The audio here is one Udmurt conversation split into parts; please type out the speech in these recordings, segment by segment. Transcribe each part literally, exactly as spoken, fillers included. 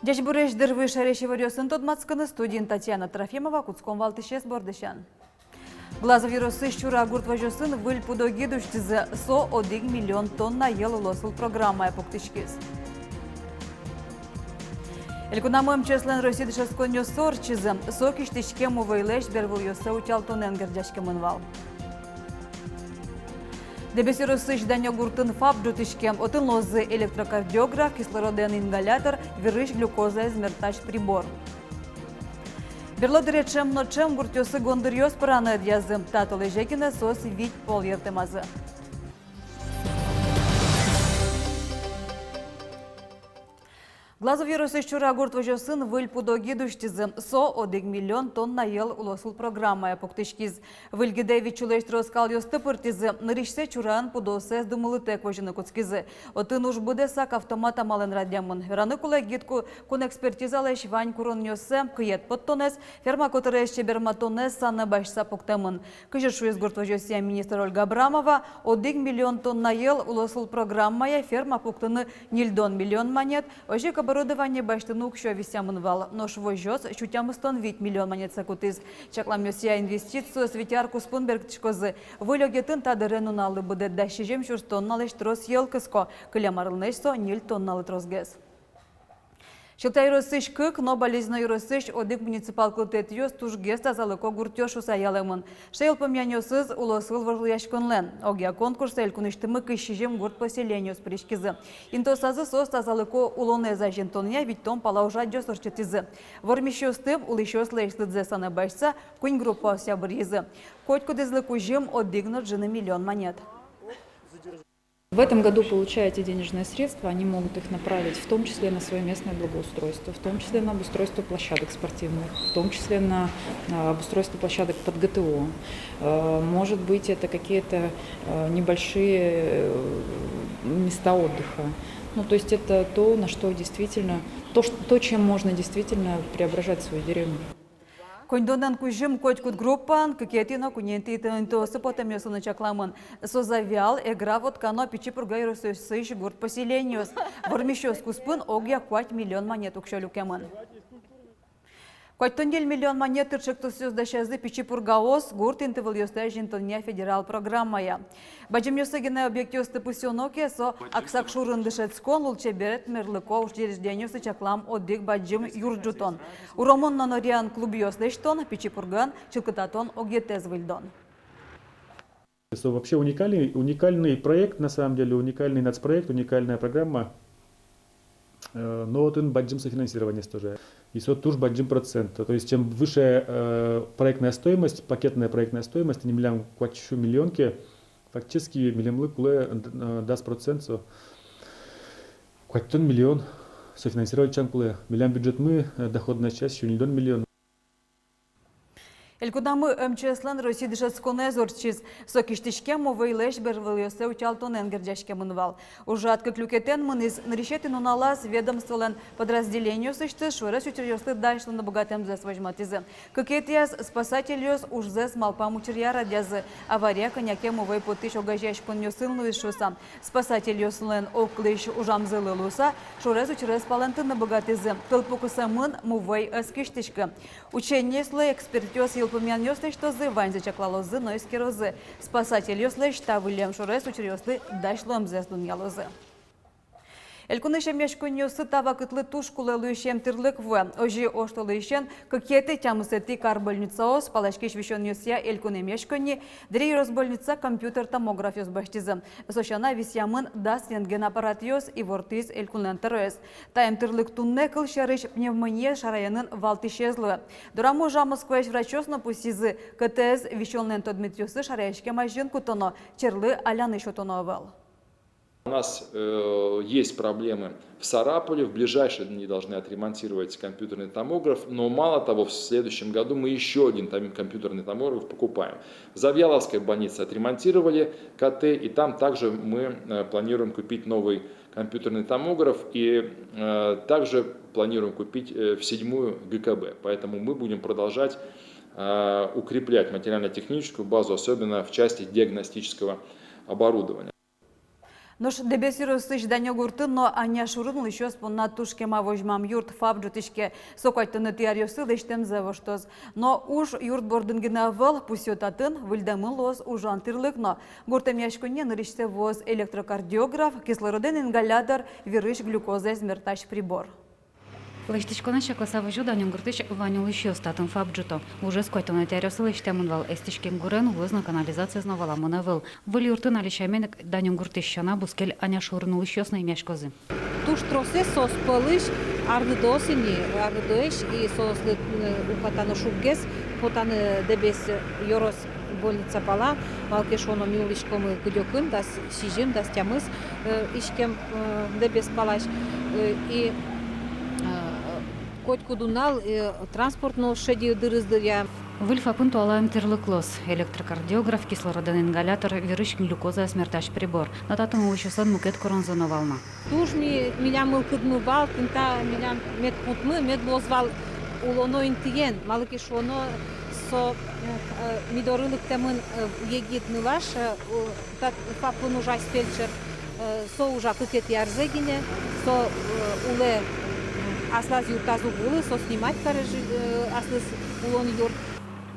Ӟечбуресь! Дыр вуиз шаерысь иворъёсын тодматскыны. Студиын Татьяна Трофимова. Кутском валтӥсез бордысен. Глазов ёросысь Чура гурт возёсын выль пудо гид усьтӥзы. Со одӥг миллион тонна йӧл улосвыл программая пуктӥськиз. Элькунамы МЧС-лэн Россиысь дышетсконъёссы ортчизы. Со кисьтӥське мувӧйлэсь бервылъёссэ утялтонэн герӟаськемын вал. Дэбес ёросысь Данё гуртын ФАП ӝутӥське. Отын луозы электрокардиограф, кислородэн ингалятор, вирысь глюкоза измертась прибор. Берло дыре ӵем но ӵем гуртъёсы гондыръёс пыраны ӧдъязы. Та толэзе гинэ соос вить пол йыртэмазы. Глазов ёросысь Чура гурт возёсын выль пудо гид усьтӥзы. Со одӥг миллион тонна йӧл улосвыл программая пуктӥськиз. Выль гидэ вить сюлэсь трос скалъёсты пыртӥзы. Нырысьсэ Чураын пудоосыз думылытэк возьыны кутскизы. Отын уж быдэсак автомат амалэн радъямын. Вераны кулэ, гид ку-, кун экспертизалэсь вань куронъёссэ: кыед поттонэз, ферма котырез чеберматонэз санэ басьтыса пуктэмын. Кызьы шуиз гурт возёсъя министр Ольга Абрамова, одӥг миллион тонна йӧл улосвыл программая ферма пуктыны ньыльдон миллион манет, озьы ик оборудование басьтыны уксё висъямын вал. Нош возёс сю тямыстон вить миллион манетсэ кутӥз. Чакламъёсъя, инвестициос вить ар куспын берыктӥськозы. Выль огетын та дыре нуналлы быдэ дас сизьым сюрс тонналэсь трос йӧл кыско, кылем арлэсь со ньыль тонналы тросгес. Сьӧлта ёросысь кык но Балезино ёросысь одӥг муниципал кылдытэтъёс тужгес тазалыко гуртъёс шуыса ялэмын. Сыӵе йылпумъянъёсыз улосвыл вожвылъяськонлэн. Огъя конкурсэ элькунысьтымы кызь сизьым гурт поселениос пыриськизы. Интыосазы соос тазалыко улонэз азинтонъя витьтон пала ужрадъёс ортчытӥзы. Вормисьёсты улӥсьёслэсь лыдзэс санэ басьтыса куинь группаосъя быръизы. Котькудӥзлы кузьым одӥг но ӝыны миллион манет. В этом году, получая эти денежные средства, они могут их направить в том числе на своё местное благоустройство, в том числе на обустройство площадок спортивных, в том числе на, а, обустройство площадок под ГТО. Э, может быть, это какие-то, э, небольшие, э, места отдыха. Ну, то есть это то, на что действительно, то, ш-, то, чем можно действительно преображать свою деревню. Коньдонэн кузьым котькуд группаын кыкетӥ но куинетӥ интыосы потэмъёслы но чакламын. Со Завьял, Эгра, Вотка но Пичи Пурга ёросъёсысь гурт поселениос. Вормисьёс куспын огъя куать миллион манет уксё люкемын. Куатьтон ньыль миллион манет тыр ӵектосъёс дасязы Пичи Пургаос гурт интывылъёсты азинтонъя федерал программая. Бадӟымъёслы гинэ объектъёсты пусйоно ке, со Аксакшурын дышетскон, лулчеберет, мерлыко учреждениослы чаклам одӥг бадӟым юрт ӝутон, Уромын но Норьян клубъёс лэсьтон, Пичи Пургаын чылкытатон огетэз выльдон. Это вообще уникальный, уникальный проект, на самом деле, уникальный нацпроект, уникальная программа. Э, но отын бадӟым софинансирование тоже. И со туж бадӟым процент. То есть, чем выше, э, проектная стоимость, пакетная проектная стоимость, тӥни милям куать сю миллион ке, фактически милемлы кулэ, э, дас процент со. Куатьтон миллион софинансировать сямен кулэ. Милям бюджетмы, э, доходная часть сю ньыльдон миллион. Элькунамы МЧС-лэн Россиысь дышетсконэз ортчиз. Со кисьтӥське мувӧйлэсь бервылъёссэ утялтонэн герӟаськемын вал. Ужрад кык люкетэн мынӥз. Нырысетӥ нуналаз ведомстволэн подразделениосысьтыз шорез учыръёслы дась луыны быгатэмзэс возьматӥзы. Кыкетӥяз спасательёс ужзэс малпам учыръя радъязы. Авария кӧня ке мувӧй потӥсь огазеяськонъёсын луиз шуыса. Спасательёслэн огкылысь ужамзылы луыса, шорез учырез палэнтыны быгатӥзы. Тылпу кысэмын, мувӧй ӧз кисьтӥськы. Учениослы экспертъёс йылпумъянъёс лэсьтозы, ваньзэ чаклалозы но эскерозы. Спасательёслэсь та выллем шорез учыръёслы дась луэмзэс дунъялозы. Элькунысь эмъяськонниосы та вакытлы туж кулэ луись эмтӥрлык вуэ. Озьы, оштолэзьысен кыкетӥ, тямысэтӥ кар больницаос, паласькись висёнъёсъя элькун эмъяськонни, Дэри ёрос больница компьютер томографъёс басьтӥзы. Со сяна висъямын дас рентген аппаратъёс, ивортӥз элькунлэн тӧроез. Та эмтӥрлык туннэ, кылсярысь, пневмониез шараянын валтӥсез луэ. Дорамы ужам Москваысь врачъёс но пусйизы: КТ-ез висёнлэн тодметъёсыз шараяськем азьын кутоно, черлы аляны сётоно ӧвӧл. У нас, э, есть проблемы в Сарапуле. В ближайшие дни должны отремонтировать компьютерный томограф. Но мало того, в следующем году мы ещё один там компьютерный томограф покупаем. В Завьяловской больнице отремонтировали КТ, и там также мы, э, планируем купить новый компьютерный томограф и, э, также планируем купить, э, в седьмую ГКБ. Поэтому мы будем продолжать, э, укреплять материально-техническую базу, особенно в части диагностического оборудования. Нош Дэбес ёросысь Данё гуртын но Аня шурын улӥсьёс понна туж кема возьмам юрт, ФАП ӝутӥське. Со куатьтонэтӥ аръёсы лэсьтэмзэ воштоз. Но уж юрт бордын гинэ ӧвӧл, пусъё татын, выльдэмын луоз ужан тӥрлык но. Гурт эмъяськонние нырысьсэ вуоз электрокардиограф, кислородэн ингалятор, вирысь глюкозаез мертась прибор. Лэсьтӥськонэз чакласа возё Данё гуртысь вань улӥсьёс, татын ФАП ӝуто. Ужез куатьтонэтӥ аръёсы лэсьтэмын вал, эстӥськем гурен улэз но, канализациез но валамон ӧвӧл. Выль юртын али сямен ик Данё гуртысь сяна бускель Аня шурын улӥсьёс но эмъяськозы. Туж тросэз соос пӧлысь арлыдоос ини, арлыдоесь, и соослы, э, уката но шуггес потаны Дэбес ёрос больница пала, малы ке шуоно ми улӥськомы кыдёкын, дас сизьым, дас тямыс, э, иськем, э, Дэбес палась, э, и, э, котькуд нунал, э, транспорт но шеди дырыз дыръя. Выль ФАПын туала эмтӥрлык луоз: электрокардиограф, кислородэн ингалятор, вирысь глюкозаез мертась прибор. Но татын улӥсьёслэн мукет куронзы но вал на. Туж ми, милям мылкыдмы вал, тӥни та милям мед путмы, мед луоз вал улоно интыен, малы ке шуоно со, э, э, ми доры лыктэмын, э, егит нылаш, э, у-, тат-, ФАПын ужась фельдшер, э, со ужа кыкетӥ арзэ гинэ, со, э, улэ, м, аслаз юртаз уг улы, со снимать каре жи-, э, аслыз улон юрт.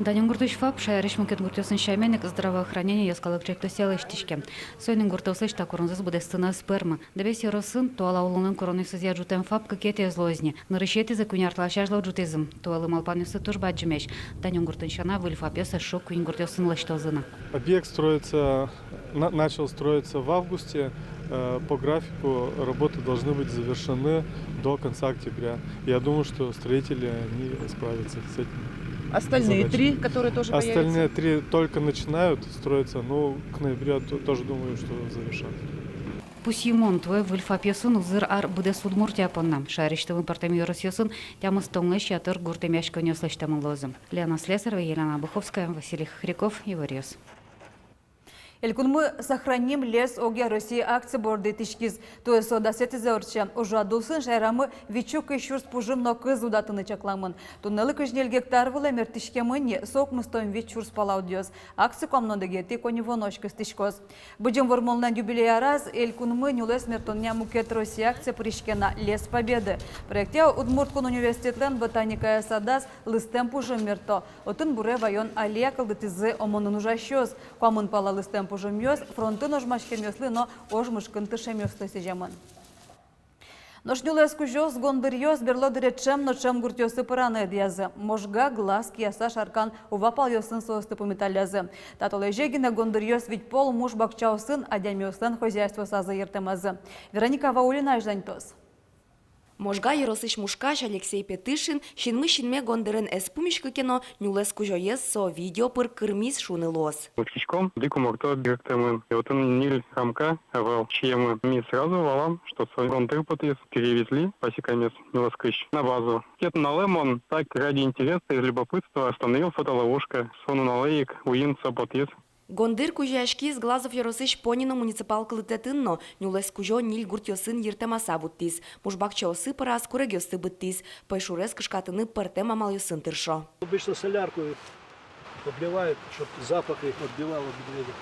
Данё гуртысь ФАП шаерысь мукет гуртъёсын сямен ик «Здравоохранение» йӧскалык ӵектосъя лэсьтӥське. Соин ик гуртъёслэсь та куронзэс быдэстыны ӧз пӧрмы. Дэбес ёросын туала улонлэн куронъёсызъя ӝутэм ФАП кыкетӥез луоз ни. Нырысетӥзэ куинь ар талэсь азьло ӝутӥзы. Туэлы малпанъёссы туж бадӟымесь. Данё гуртын сяна, выль ФАПъёс эшшо куинь гуртъёсын лэсьтозы на. Объект строится, на-, начал строиться в августе. Э, по графику работы должны быть завершены до конца октября. Я думаю, что строители, они справятся с этим. Остальные задачами. Три, которые тоже появятся? Остальные три только начинают строиться, но к ноябрю я то-, тоже думаю, что завершат. Пусйымон, туэ выль ФАПъёсын узыр ар быдэс Удмуртия понна. Шаерысьтымы пӧртэм ёросъёсын тямыстонлэсь ятыр гурт эмъяськонъёс лэсьтэмын луозы. Лена Слесарева, Елена Обуховская, Василий Хохряков, «Иворъёс». Элькунмы «Сохраним лес» огъя Россия акци борды итӥськиз. Туэ со дасэтӥзэ ортче. Ужрад улсын шаерамы витьсю кызь сюрс пужым но кыз удатыны чакламын. Туннэлы кызь ньыль гектар вылэ мерттӥськемын ни, со укмыстон вить сюрс пала удъёз. Акци куамын одӥгетӥ коньывуонозь кыстӥськоз. Быдӟым Вормонлэн юбилей араз элькунмы нюлэс мертонъя мукет Россия акци пыриське на, «Лес Победы». Проектъя Удмурт кун университетлэн ботаникая садаз лыстэм пужым мерто. Отын буре ваён аллея кылдытӥзы ОМОН-ын ужасьёс. Куамын пала лыстэм пужымъёс фронтын ожмаськемъёслы но ожмышкын тыршемъёслы сӥземын. Нош нюлэс кузёос, гондыръёс берло дыре ӵем но ӵем гуртъёсы пыраны ӧдъязы. Можга, Глаз, Кияса, Шаркан, Ува палъёсын соосты пумиталлязы. Та толэзе гинэ гондыръёс вить пол муш бакчаосын адямиослэн хозяйствосазы йыртэмазы. Вероника Ваулина азьланьтоз. Можга ёросысь мушкась Алексей Петышин синмысь синме гондырен ӧз пумиськы ке но, нюлэс кузёез со видео пыр кырмиз шуыны луоз. Учкиськом, одӥг уморто берыктэмын, и отын ньыль рамка ӧвӧл сиемын. Ми сразу валам, что со гондыр потӥз, перевезли пасекамес нюлэскысь на базу. Тет нуналэ мон так ради интереса, из любопытства, установил фотоловушка. Со нуналэ ик уйин со потӥз. Гондыр кузёяськиз Глазов ёросысь Понино муниципал кылдытэтын но. Нюлэс кузё ньыль гуртъёсын йыртэмаса вуттӥз. Муш бакчаосы пыраз, курегъёсты быдтӥз. Пӧйшурез кышкатыны пӧртэм амалъёсын тыршо. Обычно солярку обливают, чтоб запах их отбивало медведя.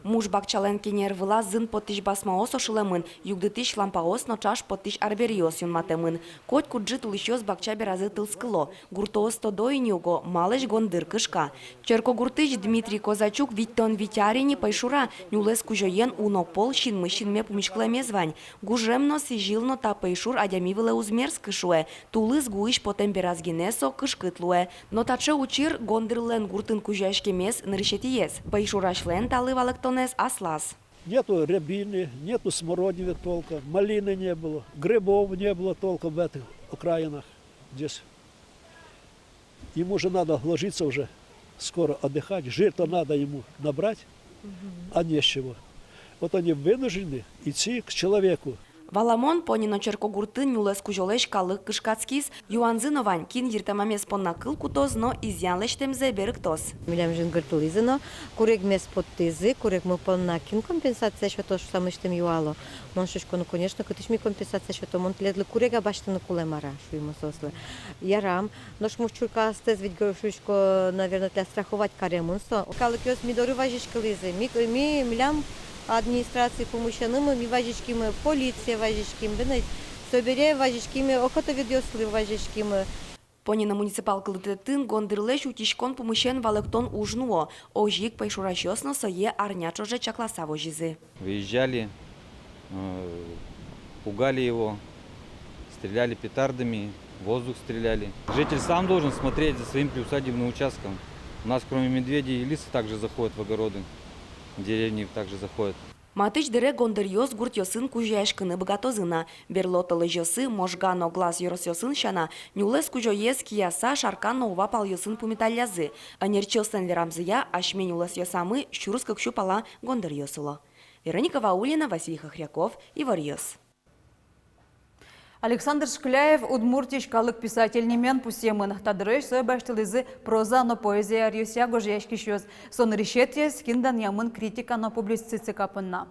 Муш бакчалэн кенер вылаз зын поттӥсь басмаос ошылэмын, югдытӥсь лампаос но ӵаш поттӥсь арбериос юнматэмын. Котькуд ӝыт улӥсьёс бакча беразы тылскыло. Гуртоос тодо ини уго, малэсь гондыр кышка. Черкогуртысь Дмитрий Козачук витьтон вить ар ини пӧйшура. Нюлэс кузёен уно пол синмысь синме пумиськылэмез вань. Гужем но, сӥзьыл но та пӧйшур адями вылэ уз мерзкы, шуэ. Тулыс гуысь потэм бераз гинэ со кышкыт луэ. Но таӵе учыр гондырлэн гуртын кузёяськемез нырысетӥез. Пӧйшурасьлэн талы валэктонэз аслаз. Нету рябины, нету смородины толком, малины не было, грибов не было толком в этих окраинах здесь. Ему же надо ложиться уже, скоро отдыхать. Жир-то надо ему набрать, а не с чего. Вот они вынуждены идти к человеку. Валамон, Понино черкогуртын нюлэс кузёлэсь калык кышкатскиз. Юанзы но вань: кин йыртэмамез понна кыл кутоз но изъян лэсьтэмзэ берыктоз. Милям жингыртылӥзы но, курегмес поттӥзы, курегмы понна кин компенсация сётоз шуса мынэсьтым юало. Мон шуисько: ну, конечно, кытысь ми компенсация сётом, мон тӥледлы курег-а басьтыны кулэ, мар-а, шуи мон соослы. Ярам. Нош муш чуркаостэс ведь, го-, шуисько, наверно, тӥляд страховать каремын со. Калыкъёс ми доры вазиськылӥзы. Ми, ми, милям Администрацие пумысенымы ми вазиськимы, полицие вазиськимы, бен, собере вазиськимы, окотоведъёслы вазиськимы. Понино муниципал кылдытэтын гондырлэсь утиськон пумысен валэктон уж нуо. Озьы ик пӧйшурасьёс но сое арня ӵоже чакласа возизы. Выезжали, э, пугали его, стреляли петардами, в воздух стреляли. Житель сам должен смотреть за своим приусадебным участком. У нас кроме медведей и лисы также заходят в огороды, в деревни также заходят. Матысь дыре гондыръёс гуртъёсын кузёяськыны быгатозы на. Берло толэзьёсы Можга но Глаз ёросъёсын сяна, нюлэс кузёез Кияса, Шаркан но Ува палъёсын пумиталлязы. Ӧнерчиослэн верамзыя, асьме нюлэсъёсамы сюрс кык сю пала гондыръёс уло. Вероника Ваулина, Василий Хохряков, «Иворъёс». Александр Шкляев Удмуртиысь калык писатель нимен пусъемын. Та дырозь сое басьтылӥзы проза но поэзия аръёсъя гожъяськисьёс. Со нырысетӥез, кин данъямын критика но публицистика понна.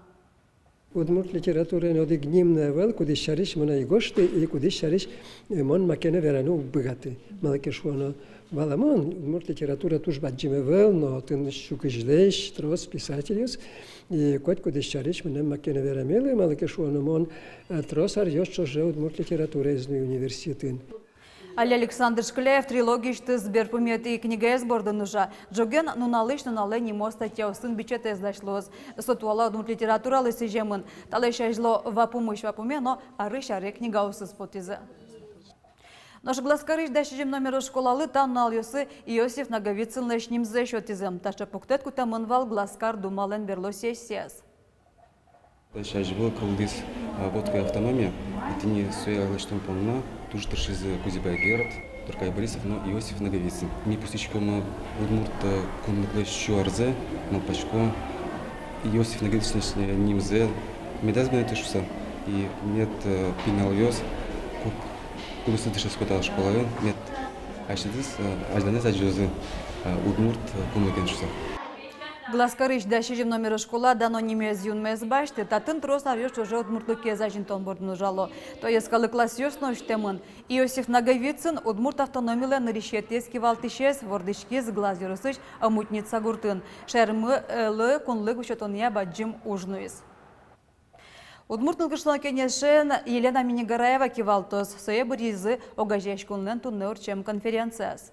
Удмурт литератураын одӥг ним но ӧвӧл, кудӥз сярысь мон ӧй гожты и кудӥз сярысь, э, мон маке но вераны уг быгаты. Малы ке шуоно, валамон, удмурт литература туж бадӟым ӧвӧл, но отын сю кызьлэсь трос писательёс, и котькудӥз сярысь мынам маке но верамелы, малы ке шуоно, мон, э, трос аръёс ӵоже удмурт литератураез нуи университетын. Али Александр Шкляев трилогиысьтыз берпуметӥ книгаез бордын ужа. Ӝоген «Нуналысь нуналэ» нимо статьяосын бичетэз дась луоз. Со туала удмурт литературалы сӥземын. Талэсь азьло «Вапумысь вапуме» но «Арысь аре» книгаосыз потӥзы. Нош Глазкарысь дас сизьым номеро школалы та нуналъёсы Иосиф Наговицынлэсь нимзэ сётӥзы. Таӵе пуктэт кутэмын вал Глазкар думалэн берло сессияз. Талэсь азьвыл кылдӥз, а, Вотской автономия, и тӥни сое лэсьтон понна туж тыршизы Кузебай Герд, Туркай Борисов но Иосиф Наговицын. Ми пусйиськомы удмурт, э, кунлыклэсь сю арзэ, малпасько, Иосиф Наговицынлэсь, э, нимзэ медаз быгаты шуыса. И мед, э, пиналъёс, ку-, кудъёсыз дышетско та школаын, мед асьсэдыз, э, азьланэз адӟозы, э, удмурт, э, кунлыкен шуыса. Глазкарысь дас сизьым номеро школа дано нимез юнмес басьтэ. Татын трос аръёс ӵоже удмуртлыкез азинтон бордын ужало. Та йӧскалык классъёс но усьтэмын. Иосиф Наговицын, удмурт автономилэн нырысетӥез кивалтӥсез, вордӥськиз Глаз ёросысь Омутница гуртын. Шаермылы кунлык усьтонъя бадӟым уж нуиз. Удмурт нылкышно кенешен Елена Миннигараева кивалтоз. Сое быръизы огазеяськонлэн туннэ ортчем конференцияз.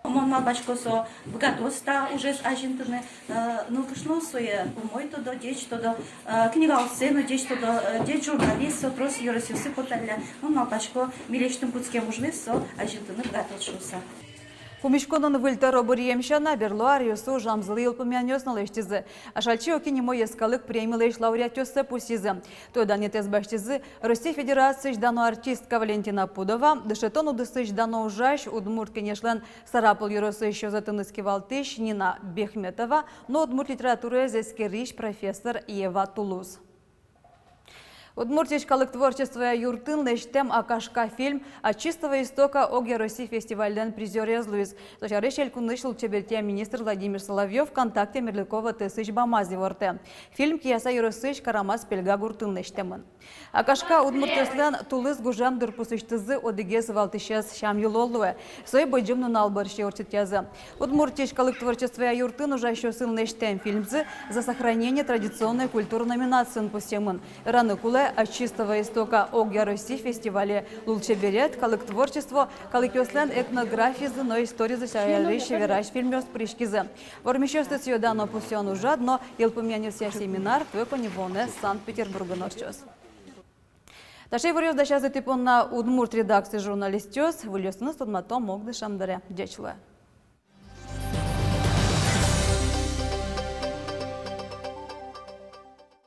Мон малпасько, со быгатоз та ужез азинтыны, э, нылкышно сое умой тодо, ӟеч тодо, э, книгаоссэ но ӟеч тодо, э, ӟеч журналист, со трос ёросъёсы поталля. Мон малпасько, ми лэсьтыны кутскем ужмес со азинтыны быгатоз шуыса. Пумиськонын выль тӧро быръем сяна, берло аръёсы ужамзылы йылпумъянъёс но лэсьтӥзы. Ашальчи Оки нимо йӧскалык премилэсь лауреатъёссэ пусйизы. Туэ данъетэз басьтӥзы Россия Федерациысь дано артистка Валентина Пудова, дышетон удысысь дано ужась, Удмурт Кенешлэн Сарапул ёросысь ёзэтыныз кивалтӥсь Нина Бехметова но удмурт литератураез эскерись профессор Ева Тулуз. Удмуртиысь калык творчествоя юртын лэсьтэм «Акашка» фильм «От чистого истока» огъя Россиысь фестивальлэн призёрез луиз. Со сярысь элькунысь лулчеберетъя министр Владимир Соловьёв ВКонтакте мерлыко вотэсысь бамаз ивортэ. Фильм Кияса ёросысь Карамас-Пельга гуртын лэсьтэмын. «Акашка» удмуртъёслэн тулыс гужем дырпусысьтызы одӥгез валтӥсез сям-йылол луэ. Сое Быдӟым нунал бӧрсьы ортчытъязы. Удмуртиысь калык творчествоя юртын ужасьёсын лэсьтэм фильмзы «За сохранение традиционной культуры» номинациын пусъемын. Вераны кулэ, «От чистого истока» огъя Россиысь фестивале лулчеберет, калык творчество, калыкъёслэн этнографизы но историзы сярысь верась фильмъёс пыриськизы. Вормисьёсты сӥё-дано пусъён ужрад но йылпумъянъёсъя семинар туэ коньывуонэ Санкт-Петербургын ортчоз. Таӵе иворъёс дасязы тӥ понна удмурт редакциысь журналистъёс. Выльёсыныз тодматом огдышем дыре. Ӟеч луэ.